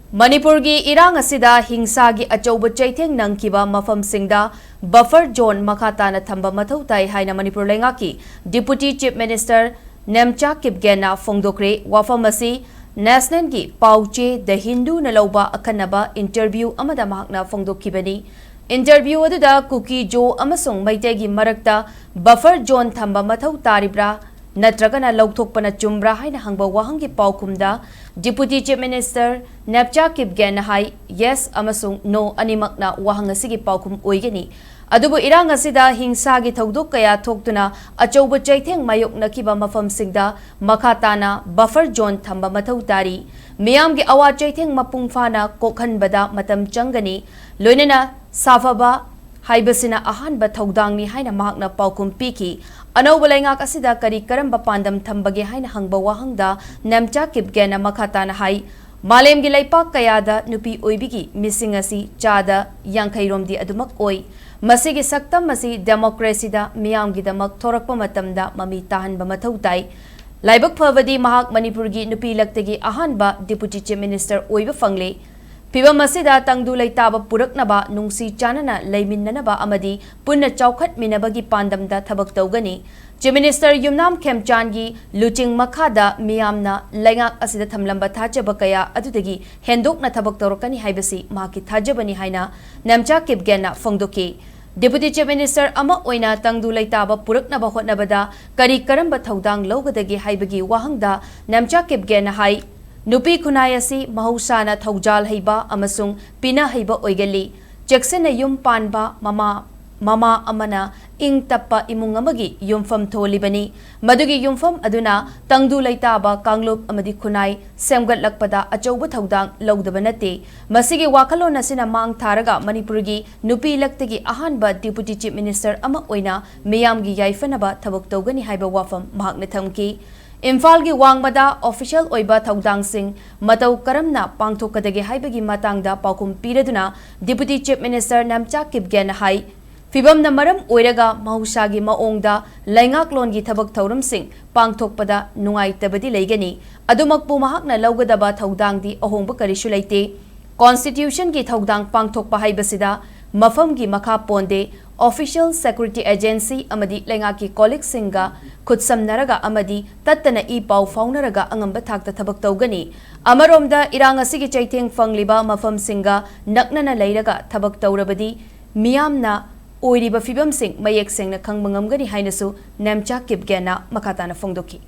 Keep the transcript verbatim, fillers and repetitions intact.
ꯃꯅꯤꯄꯨꯔꯒꯤ ꯏꯔꯥꯡ ꯑꯁꯤꯗ ꯍꯤꯡꯁꯥꯒꯤ ꯑꯆꯧꯕ ꯆꯩꯊꯦꯡ ꯅꯪꯈꯤꯕ ꯃꯐꯝꯁꯤꯡꯗ buffer zone ꯃꯈꯥ ꯇꯥꯅ ꯊꯝꯕ ꯃꯊꯧ ꯇꯥꯏ ꯍꯥꯏꯅ ꯃꯅꯤꯄꯨꯔ ꯂꯩꯉꯥꯛꯀꯤ Deputy Chief Minister ꯅꯦꯝꯆꯥ ꯀꯤꯞꯒꯦꯟꯅ ꯐꯣꯡꯗꯣꯛꯈ꯭ꯔꯦ꯫ ꯋꯥꯐꯝ ꯑꯁꯤ National ꯒꯤ ꯄꯥꯎ ꯆꯦ The Hindu ꯅ ꯂꯧꯕ ꯑꯈꯟꯅꯕ interview ꯑꯃꯗ ꯃꯍꯥꯛꯅ ꯐꯣꯡꯗꯣꯛꯈꯤꯕꯅꯤ꯫ Interview ꯑꯗꯨꯗ ꯀꯨꯀꯤ, ꯖꯣ ꯑꯃꯁꯨꯡ ꯃꯩꯇꯩꯒꯤ ꯃꯔꯛꯇ buffer zone ꯊꯝꯕ ꯃꯊꯧ ꯇꯥꯔꯤꯕ꯭ꯔꯥ ꯅꯠꯇ꯭ꯔꯒꯅ ꯂꯧꯊꯣꯛꯄꯅ ꯆꯨꯝꯕ꯭ꯔꯥ ꯍꯥꯏꯅ ꯍꯪꯕ ꯋꯥꯍꯪꯒꯤ ꯄꯥꯎꯈꯨꯝꯗ Deputy Chief Minister ꯅꯦꯞꯆꯥ ꯀꯤꯞꯒꯦꯟꯅ ꯍꯥꯏ, "Yes ꯑꯃꯁꯨꯡ no ꯑꯅꯤꯃꯛꯅ ꯋꯥꯍꯪ ꯑꯁꯤꯒꯤ ꯄꯥꯎꯈꯨꯝ ꯑꯣꯏꯒꯅꯤ꯫ ꯑꯗꯨꯕꯨ ꯏꯔꯥꯡ ꯑꯁꯤꯗ ꯍꯤꯡꯁꯥꯒꯤ ꯊꯧꯗꯣꯛ ꯀꯌꯥ ꯊꯣꯛꯇꯨꯅ ꯑꯆꯧꯕ ꯆꯩꯊꯦꯡ ꯃꯥꯌꯣꯛꯅꯈꯤꯕ ꯃꯐꯝꯁꯤꯡꯗ ꯃꯈꯥ ꯇꯥꯅ buffer zone ꯊꯝꯕ ꯃꯊꯧ ꯇꯥꯔꯤ꯫ ꯃꯤꯌꯥꯝꯒꯤ ꯑꯋꯥ ꯆꯩꯊꯦꯡ ꯃꯄꯨꯡ ꯐꯥꯅ ꯀꯣꯛꯍꯟꯕꯗ ꯃꯇꯝ ꯆꯪꯒꯅꯤ, ꯂꯣꯏꯅꯅ ꯁꯥꯐꯕ ꯍꯥꯏꯕꯁꯤꯅ ꯑꯍꯥꯟꯕ ꯊꯧꯗꯥꯡꯅꯤ" ꯍꯥꯏꯅ ꯃꯍꯥꯛꯅ ꯄꯥꯎꯈꯨꯝ ꯄꯤꯈꯤ꯫ ꯑꯅꯧꯕ ꯂꯩꯉꯥꯛ ꯑꯁꯤꯗ ꯀꯔꯤ ꯀꯔꯝꯕ ꯄꯥꯟꯗꯝ ꯊꯝꯕꯒꯦ ꯍꯥꯏꯅ ꯍꯪꯕ ꯋꯥꯍꯪꯗ ꯅꯦꯝꯆꯥ ꯀꯤꯞꯒꯦꯟꯅ ꯃꯈꯥ ꯇꯥꯅ ꯍꯥꯏ, "ꯃꯥꯂꯦꯝꯒꯤ ꯂꯩꯄꯥꯛ ꯀꯌꯥꯗ ꯅꯨꯄꯤ ꯑꯣꯏꯕꯤꯒꯤ ꯃꯤꯁꯤꯡ ꯑꯁꯤ ꯆꯥꯗ ꯌꯥꯡꯈꯩ ꯔꯣꯝꯗꯤ ꯑꯗꯨꯃꯛ ꯑꯣꯏ꯫ ꯃꯁꯤꯒꯤ ꯁꯛꯇꯝ ꯑꯁꯤ democracy ꯗ ꯃꯤꯌꯥꯝꯒꯤꯗꯃꯛ ꯊꯣꯔꯛꯄ ꯃꯇꯝꯗ ꯃꯃꯤ ꯇꯥꯍꯟꯕ ꯃꯊꯧ ꯇꯥꯏ꯫ ꯂꯥꯏꯕꯛ ꯐꯕꯗꯤ ꯃꯍꯥꯛ ꯃꯅꯤꯄꯨꯔꯒꯤ ꯅꯨꯄꯤ ꯂꯛꯇꯒꯤ ꯑꯍꯥꯟꯕ Deputy Chief Minister ꯑꯣꯏꯕ ꯐꯪꯂꯦ꯫ ꯐꯤꯚꯝ ꯑꯁꯤꯗ ꯇꯪꯗꯨ ꯂꯩꯇꯥꯕ ꯄꯨꯔꯛꯅꯕ, ꯅꯨꯡꯁꯤ ꯆꯥꯟꯅꯅ ꯂꯩꯃꯤꯟꯅꯅꯕ ꯑꯃꯗꯤ ꯄꯨꯟꯅ ꯆꯥꯎꯈꯠꯃꯤꯟꯅꯕꯒꯤ ꯄꯥꯟꯗꯝꯗ ꯊꯕꯛ ꯇꯧꯒꯅꯤ꯫ Chief Minister ꯌꯨꯝꯅꯥꯝ ꯈꯦꯝꯆꯥꯟꯒꯤ ꯂꯨꯆꯤꯡ ꯃꯈꯥꯗ ꯃꯤꯌꯥꯝꯅ ꯂꯩꯉꯥꯛ ꯑꯁꯤꯗ ꯊꯝꯂꯝꯕ ꯊꯥꯖꯕ ꯀꯌꯥ ꯑꯗꯨꯗꯒꯤ ꯍꯦꯟꯗꯣꯛꯅ ꯊꯕꯛ ꯇꯧꯔꯛꯀꯅꯤ ꯍꯥꯏꯕꯁꯤ ꯃꯍꯥꯛꯀꯤ ꯊꯥꯖꯕꯅꯤ" ꯍꯥꯏꯅ ꯅꯦꯝꯆꯥ ꯀꯤꯞꯒꯦꯟꯅ ꯐꯣꯡꯗꯣꯛꯈꯤ꯫ Deputy Chief Minister ꯑꯃ ꯑꯣꯏꯅ ꯇꯪꯗꯨ ꯂꯩꯇꯥꯕ ꯄꯨꯔꯛꯅꯕ ꯍꯣꯠꯅꯕꯗ ꯀꯔꯤ ꯀꯔꯝꯕ ꯊꯧꯗꯥꯡ ꯂꯧꯒꯗꯒꯦ ꯍꯥꯏꯕꯒꯤ ꯋꯥꯍꯪꯗ ꯅꯦꯝꯆꯥ ꯀꯤꯞꯒꯦꯟꯅ ꯍꯥꯏ, "ꯅꯨꯄꯤ ꯈꯨꯟꯅꯥꯏ ꯑꯁꯤ ꯃꯍꯧꯁꯥꯅ ꯊꯧꯖꯥꯜ ꯍꯩꯕ ꯑꯃꯁꯨꯡ ꯄꯤꯅ ꯍꯩꯕ ꯑꯣꯏꯒꯜꯂꯤ꯫ ꯆꯦꯛꯁꯤꯟꯅ ꯌꯨꯝ ꯄꯥꯟꯕ ꯃꯃꯥ, ꯃꯃꯥ ꯑꯃꯅ ꯏꯪ ꯇꯞꯄ ꯏꯃꯨꯡ ꯑꯃꯒꯤ ꯌꯨꯝꯐꯝ ꯊꯣꯜꯂꯤꯕꯅꯤ꯫ ꯃꯗꯨꯒꯤ ꯌꯨꯝꯐꯝ ꯑꯗꯨꯅ ꯇꯪꯗꯨ ꯂꯩꯇꯥꯕ ꯀꯥꯡꯂꯨꯞ ꯑꯃꯗꯤ ꯈꯨꯟꯅꯥꯏ ꯁꯦꯝꯒꯠꯂꯛꯄꯗ ꯑꯆꯧꯕ ꯊꯧꯗꯥꯡ ꯂꯧꯗꯕ ꯅꯠꯇꯦ꯫ ꯃꯁꯤꯒꯤ ꯋꯥꯈꯜꯂꯣꯟ ꯑꯁꯤꯅ ꯃꯥꯡ ꯊꯥꯔꯒ ꯃꯅꯤꯄꯨꯔꯒꯤ ꯅꯨꯄꯤ ꯂꯛꯇꯒꯤ ꯑꯍꯥꯟꯕ Deputy Chief Minister ꯑꯃ ꯑꯣꯏꯅ ꯃꯤꯌꯥꯝꯒꯤ ꯌꯥꯏꯐꯅꯕ ꯊꯕꯛ ꯇꯧꯒꯅꯤ" ꯍꯥꯏꯕ ꯋꯥꯐꯝ ꯃꯍꯥꯛꯅ ꯊꯝꯈꯤ꯫ ꯏꯝꯐꯥꯜꯒꯤ ꯋꯥꯡꯃꯗ official ꯑꯣꯏꯕ ꯊꯧꯗꯥꯡꯁꯤꯡ ꯃꯇꯧ ꯀꯔꯝꯅ ꯄꯥꯡꯊꯣꯛꯀꯗꯒꯦ ꯍꯥꯏꯕꯒꯤ ꯃꯇꯥꯡꯗ ꯄꯥꯎꯈꯨꯝ ꯄꯤꯔꯗꯨꯅ Deputy Chief Minister ꯅꯦꯝꯆꯥ ꯀꯤꯞꯒꯦꯟꯅ ꯍꯥꯏ, ꯐꯤꯕꯝꯅ ꯃꯔꯝ ꯑꯣꯏꯔꯒ ꯃꯍꯧꯁꯥꯒꯤ ꯃꯑꯣꯡꯗ ꯂꯩꯉꯥꯛꯂꯣꯟꯒꯤ ꯊꯕꯛ ꯊꯧꯔꯝꯁꯤꯡ ꯄꯥꯡꯊꯣꯛꯄꯗ ꯅꯨꯡꯉꯥꯏꯇꯕꯗꯤ ꯂꯩꯒꯅꯤ꯫ ꯑꯗꯨꯃꯛꯄꯨ ꯃꯍꯥꯛꯅ ꯂꯧꯒꯗꯕ ꯊꯧꯗꯥꯡꯗꯤ ꯑꯍꯣꯡꯕ ꯀꯔꯤꯁꯨ ꯂꯩꯇꯦ꯫ ꯀꯣꯟꯁꯇꯤꯇ꯭ꯌꯨꯁꯟꯒꯤ ꯊꯧꯗꯥꯡ ꯄꯥꯡꯊꯣꯛꯄ ꯍꯥꯏꯕꯁꯤꯗ ꯃꯐꯝꯒꯤ ꯃꯈꯥ ꯄꯣꯟꯗꯦ꯫ ꯑꯣꯐꯤꯁꯤꯌꯦꯜ ꯁꯦꯀ꯭ꯌꯨꯔꯤꯇꯤ ꯑꯦꯖꯦꯟꯁꯤ ꯑꯃꯗꯤ ꯂꯩꯉꯥꯛꯀꯤ ꯀꯣꯂꯤꯛꯁꯤꯡꯒ ꯈꯨꯠꯁꯝꯅꯔꯒ ꯑꯃꯗꯤ ꯇꯠꯇꯅ ꯏ ꯄꯥꯎ ꯐꯥꯎꯅꯔꯒ ꯑꯉꯝꯕ ꯊꯥꯛꯇ ꯊꯕꯛ ꯇꯧꯒꯅꯤ꯫ ꯑꯃꯔꯣꯝꯗ ꯏꯔꯥꯡ ꯑꯁꯤꯒꯤ ꯆꯩꯊꯦꯡ ꯐꯪꯂꯤꯕ ꯃꯐꯝꯁꯤꯡꯒ ꯅꯛꯅꯅ ꯂꯩꯔꯒ ꯊꯕꯛ ꯇꯧꯔꯕꯗꯤ ꯃꯤꯌꯥꯝꯅ ꯑꯣꯏꯔꯤꯕ ꯐꯤꯕꯝꯁꯤꯡ ꯃꯌꯦꯛ ꯁꯦꯡꯅ ꯈꯪꯕ ꯉꯝꯒꯅꯤ ꯍꯥꯏꯅꯁꯨ ꯅꯦꯝꯆꯥ ꯀꯤꯞꯒꯦꯟꯅ ꯃꯈꯥ ꯇꯥꯅ ꯐꯣꯡꯗꯣꯛꯈꯤ꯫